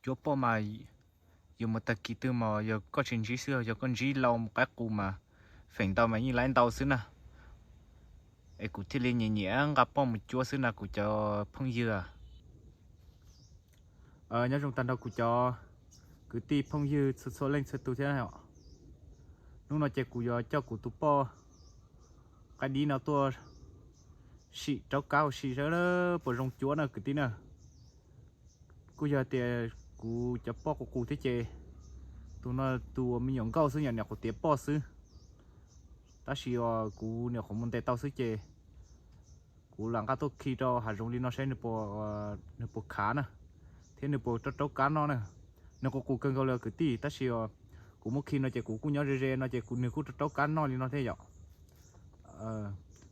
Cuab poj mas yuav mus tag kis twg mas yog koj tsis ntsib xwb, yog koj ntsib lauj qaib qus mas feem ntau mas yeej laib ntau xwb na. Es kuv thiaj li nyiam nyiam nqa poj mus cuab xwb na kuv cov phooj ywg. Nyob zoo tag nrho kuv cov kwv tij phooj ywg txhua txhua leej txhua tus thiab os. Hnub no ces kuv yuav coj kuv tus poj qaib dib no tuaj sim raub kab ua si saib puas zoo cuab na kwv tij na. Kuj yog tias kuv cov poj qus qus thiab ces tus no tus me nyuam nkauj xwb, nyuam nyuam qhuav tiav poj xwb, tab sis kuv nyuam qhuav mus ntes tau xwb ces kuv lam nqa tuaj khi rau hav zoov li no saib nws puas khav na, thiab nws puas raub raub kab noj na. Nws qus qus kawg nkaus li kwv tij, tab sis kuv muab khi no ces kuv kuj nyob ze ze no ces nws kuj raub raub kab noj li no thiab yom.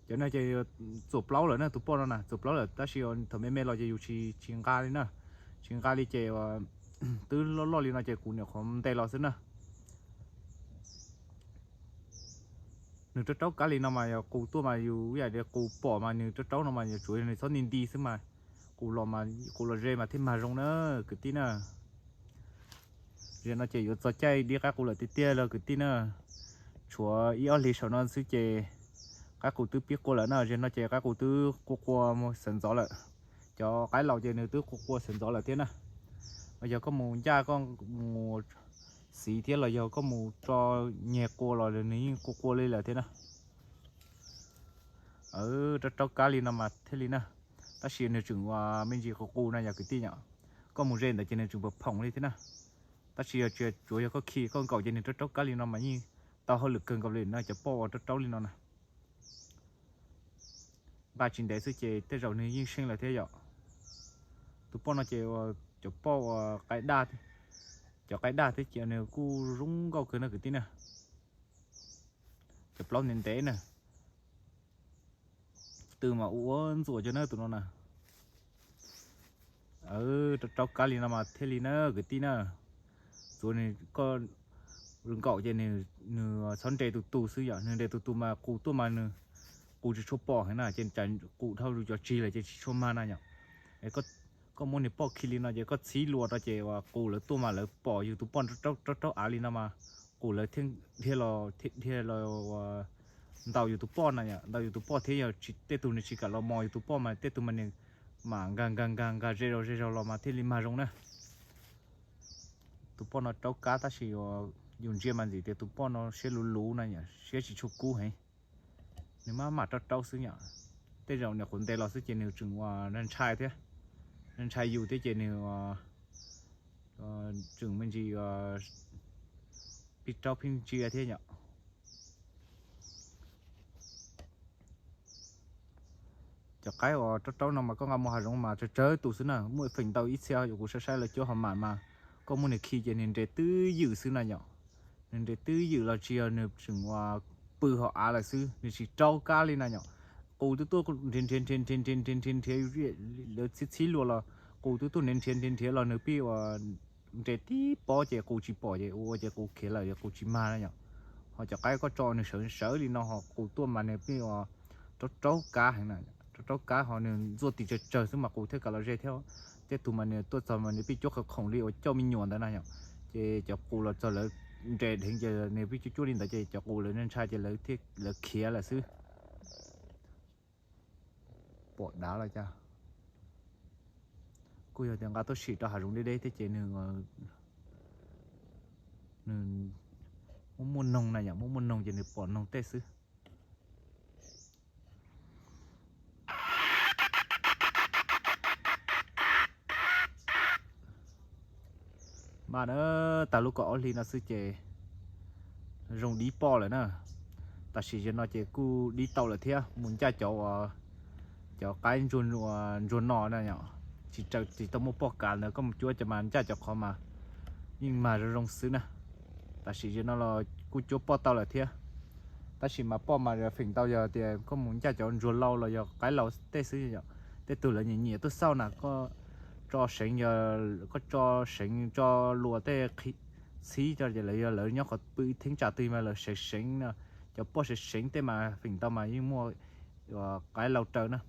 Cov no ces txuam plaub lawm na, tus poj no na txuam plaub lawm, tab sis thaum me me los ces yus tsis nqa li na, tsis nqa li ces twb loj loj li no ces kuv nyuam qhuav ntes los xwb na. Nws raub raub kab li no mas yog qus tuaj mas yus ib yam li qus pom mas nws raub raub no mas yog tsuav nws txhob nti nti xwb mas, qus los mas qus los ze mas thiaj mag zoo na kwv tij na. Zaum no ces yuav txog caij dib qaib qus lawm tiag tiag los kwv tij na. Tshuav ib ob hlis saum no xwb ces qaib qus twb pib qua lawm na, zaum no ces qaib qus twb qua qua mus sawv ntxov lawm. Cov qaib laus ces nws twb qua qua sawv ntxov lawm thiab na. Yog koj mus ncaj koj mus xiv thiab los yog koj mus tso nyeg qua los nws yeej qua qua li lawm thiab na. Raub raub kab li no mas thiaj li na, tab sis nws tseem ua me ntsis qus qus na yog kwv tij yom. Koj mus ze ntawd ces nws tseem phoom phoom li thiab na. Tab sis yog tsuav yog koj khi koj nkaum ces nws raub raub kab li no mas yeej tau hauj lwm kawg nkaus li no, cov poj ua raub raub li no na. Nqa tsis ntev xwb ces tej zaum nws yeej seej lawm thiab yom. Tus poj no ces cov poj ua qaib daj, cov qaib daj thiab ces nws kuj zoo nkauj kawg no kwv tij na. Cov plaub ntev ntev na, tw mas ua ntxuam cov na tus no na. Raub raub kab li no mas thiaj li na kwv tij na. Tsuav nws koj nkaum ces nws txhob nres tus tus xwb yom, nws nres tus tus mas qus tuaj mas nws qus tsis tshua pom heev na, ces tsam qus dhau cov tsig lawm ces tsis tshua mag na yom. Koj muab nws poj khi li no ces koj txhib lua rau ces qus lawv tuaj mas lawv pom yus tus poj raub raub av li no mas qus lawv thiaj dhia los, thiaj dhia los ntaus yus tus poj na yom, ntaus yus tus poj thiab yog tej tug nws tsis kam los mos yus tus poj mas tej tug mas nws mam nkag nkag nkag nkag ze zog ze zog los mas thiaj li mag zoo na. Tus poj no raub kab tab sis yus ntsia mas ntxim tias tus poj no siab luv luv na yom, siab tsis tshua kub heev. Nws maj mam raub raub xwb yom. Tej zaum nyuam qhuav ntes los xwb ces nws tseem ua ntshai thiab, ntshai yus thiab ces nws tseem me ntsis pib raub pib ntsia thiab yom. Cov qaib uas raub raub no mas koj nqa mus hav zoov mas tsawg tsawg tus xwb na, muaj feem ntau ib txhia kuv saib saib lawv cuab hauv mam mas koj muab nws khi ces nws nres twb ywm xwb na yom. Nws nres twb ywm los tsis yog nws tseem ua pw hauv av lawm xwb, nws tsis raub kab li na yom. Qus twb tuaj nrhiav nrhiav nrhiav nrhiav nrhiav nrhiav nrhiav, lawv txhib txhib luas los qus twb tuaj nrhiav nrhiav nrhiav nrhiav los nws pib ua nres tib pob ces qus tsis pom ces ua ces qus khiav lawm es qus tsis mag na yom. Ho cov qaib koj tso nws sawv sawv li no ho qus tuaj mas nws pib ua raub raub kab heev na, raub raub kab ho nws ntxuaj tis tsawg tsawg xwb mas qus thiaj kam los ze thiab. Tej tug mas nws tuaj txog mas nws pib cuab qhov khoom li uas coj me nyuam ntawd na yom. Ces cov qus los txog lawv nres dheev ces nws pib cuab cuab li ntawd ces cov qus lawv ntshai ces lawv khiav lawm xwb. Pom dav los cas. Kuj yog tias nqa tuaj sim rau hav zoov deb deb thiab ces nws, nws muaj muaj noog na yom, muaj muaj noog ces nws pom noog tej xwb. Mas na, tag lub kaum ob hlis no xwb ces zoo dib poj lawm na. Tam sim zaum no ces kuj dib tau lawm thiab, mus ncaj cov, cov qaib ntsuag no na yom, tsis tsis tau muaj poj kav ntawd, koj mus cuab cov mas ncaj cov qhov mas yeej mag zoo zoo xwb na. Tam sim zaum no los kuj cuab poj tau lawm thiab, tab sis mas poj mas feem ntau yog tias koj mus ncaj cov ntsuag lau los yog qaib lau tej xwb yom. Tej tug lawv nyiam nyiam tuaj xauj na, koj tso seev, koj tso seev tso luas tej txhib tso ces lawv yog lawv nyob qhov pw ib theeb tsam twg mas lawv seev seev no, cov poj seev seev tej mas feem ntau mas yeej muaj qaib lau raws na.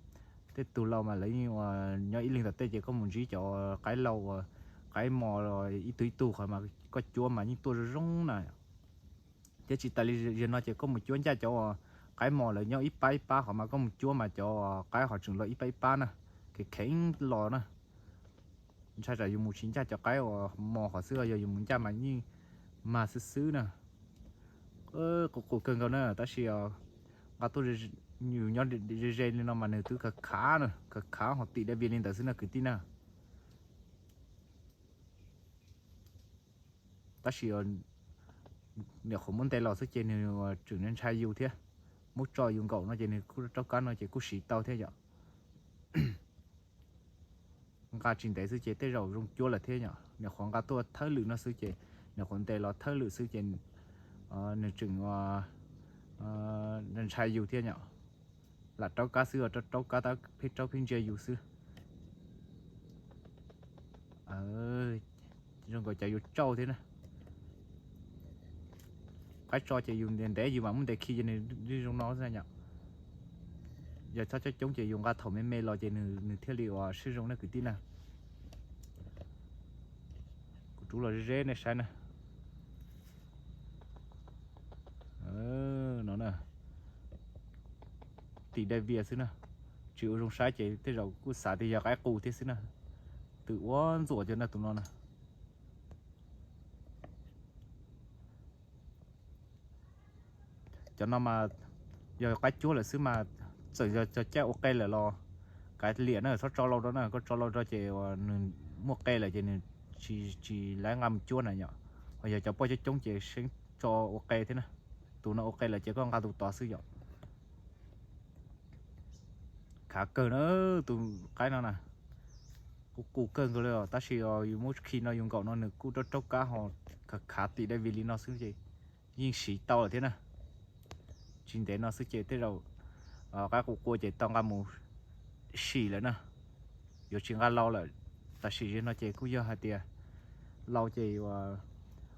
Tej tug lau mas lawv yeej ua nyob ib leeg tom tej ces koj mus ntsib cov qaib lau uas qaib mos ib tug ib tug qhov mas koj cuab mas yeej tuaj zoo zoo na. Thiab tsis tas li, zaum no ces koj mus cuab ncaj cov qaib mos lawv nyob ib pab ib pab qhov mas koj mus cuab mas cov qaib qhov tseem los ib pab ib pab na, kheev kheev los na. Ntshai tsam yus mus tsis ncaj cov qaib uas mos qhov xwb, yog yus mus ncaj mas yeej mag xwb xwb na. Qus qus kawg nkaus na, tab sis nqa tuaj, yus nyob ze ze li no mas nws twb khav khav na, khav khav ho tim dai vias li ntawd xwb na kwv tij na. Tab sis niam qhuav muab ntes los xwb ces nws tseem ntshai yus thiab. Muab tso yus nkaum no ces nws kuj raub kab no ces kuj siv tau thiab yom. Nqa tsis ntev xwb ces tej zaum zoo cuab lawm thiab yom. Niam qhuav nqa tuaj thawj lwm no xwb ces, niam qhuav ntes los thawj lwm xwb ces nws tseem ntshai yus thiab yom. Lam raub kab xwb, raub kab tab pheej raub pheej ntsia yus xwb. Zoo nkaus cov yuav tsauj thiab na. Qaib tso ces yus ntev ntev yus mam muab ntes khi ces nws zoo no xwb yom. Yog txhob coob coob ces yus nqa thaum me me los ces nws thiaj li ua siab zoo na kwv tij na. Kuv rub los ze ze nej saib na. No na, tim dai vias xwb na, tsis ua zoo saib ces tej zaum kuj xav tias yog qaib qus thiab xwb na. Twb ua ntxuam cov na tus no na. Cov no mas yog qaib cuab lawm xwb mas, txawm yog cov caij ua qe lawm los kav liam na, txhob tso lau rau na, koj tso lau rau ces nws muaj qe lawm ces nws tsis tsis laib nqa mus cuab na yom. Ho yog cov poj coob coob ces seeb tso ua qe thiab na. Tus no ua qe lawm ces koj nqa tus tod xwb yom. Khav kawg na, tus qaib no na, qus qus kawg nkaus li os, tab sis yus muab khi no yus nkaum no nws kuj raub raub kab ho khav khav tim dai vias li no xwb ces yeej siv tau lawm thiab na. Tsis ntev no xwb ces tej zaum qaib qus qua ces tau nqa mus sim lawm na. Yuav tsis nqa lau lawm, tam sim no ces kuj yog hais tias lau ces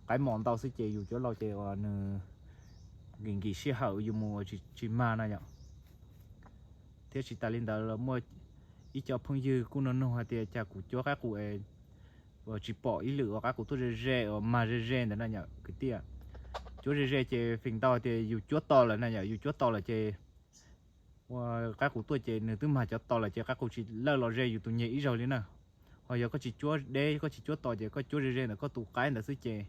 qaib mos ntau xwb ces yus cuab lau ces nws nkim nkim sij hawm yus mus tsis mag na yom. Thiab tsis tas li ntawd los muaj ib co phooj ywg kuj nug nug hais tias cas kuv cuab qaib qus es tsis pom ib lwm ua qaib qus tuaj ze ze uas mag ze ze ntawd na yom kwv tij. Cuab ze ze ces feem ntau tias yus cuab to lawm na yom, yus cuab to lawm ces ua qaib qus tuaj ces nws twb mag cov to lawm ces qaib qus tsis lawj los ze yus tus nyeg ib zaug li na. Ho yog koj tsis cuab deb, koj tsis cuab to ces koj cuab ze ze ntawm koj tus qaib ntawd xwb ces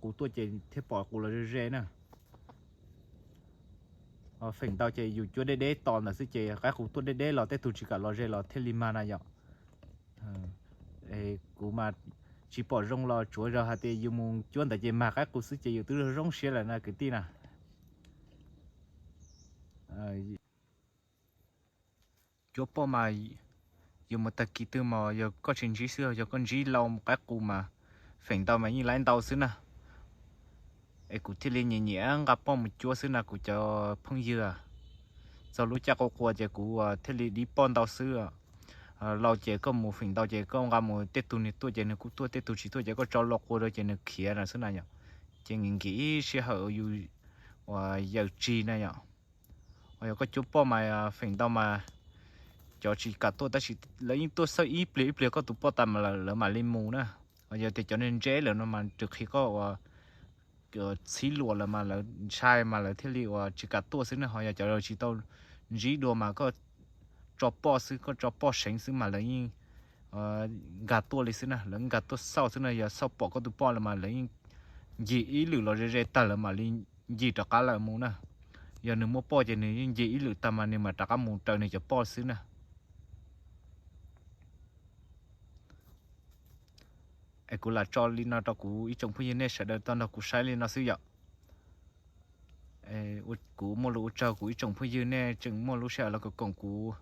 qus tuaj ces thiaj pom qus los ze ze na. Feem ntau ces yus cuab deb deb to ntawd xwb ces qaib qus tuaj deb deb los tej tug tsis kam los ze los thiaj li mag na yom. Kuv mas tsis pom zoo los tsuav zog hais tias yus mus cuab ntawd ces mag qaib qus xwb ces yus twb zoo siab lawm na kwv tij na. Cuab poj mas yus mus tag kis twg mas yog koj tsis ntsib xwb, yog koj ntsib lau qaib qus mas feem ntau mas yeej laib ntau xwb na. Es kuv thiaj li nyiam nyiam nqa poj mus cuab xwb na kuv cov phooj ywg. Txog lub caij qua qua ces kuv thiaj li dib poj ntau xwb. Lau ces koj mus feem ntau ces koj nqa mus tej tug nws tuaj ces nws kuj tuaj, tej tug tsis tuaj ces koj tso lau qua rau ces nws khiav na xwb na yom. Ces nkim nkim ib sij hawm yus uas yawm tsig na yom. Ho yog koj cuab poj mas feem ntau mas cov tsis kam tuaj tab sis lawv yeej tuaj xawb ib pliag ib pliag koj tus poj tas mas lawv mam li mus na. Ho yog tias cov ntse ntse lawm no mas rau qhov koj uas txhib luas lawm mas lawv ntshai mas lawv thiaj li uas tsis kam tuaj xwb na. Ho yog cov tsis tau ntsib dua mas koj tso poj xwb, koj tso poj seev xwb mas lawv yeej nkag tuaj li xwb na, lawv nkag tuaj xauj xwb na. Yog xauj pom koj tus poj lawm mas lawv yeej ncig ib lwm los ze ze tag lawv mam li ncig rov qab lawm mus na. Yog nws muaj poj ces nws yeej ncig ib lwm tag mas nws mam rov qab mus raws nws cov poj xwb na. Es kuv lam tso li no rau kuv ib tsoom phooj ywg nej sawv daws tau nrog kuv saib li no xwb yom. Kuv muaj lus ua tsaug kuv ib tsoom phooj ywg nej tseem muaj lub sij hawm los koom kuv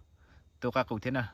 tua qaib qus thiab na.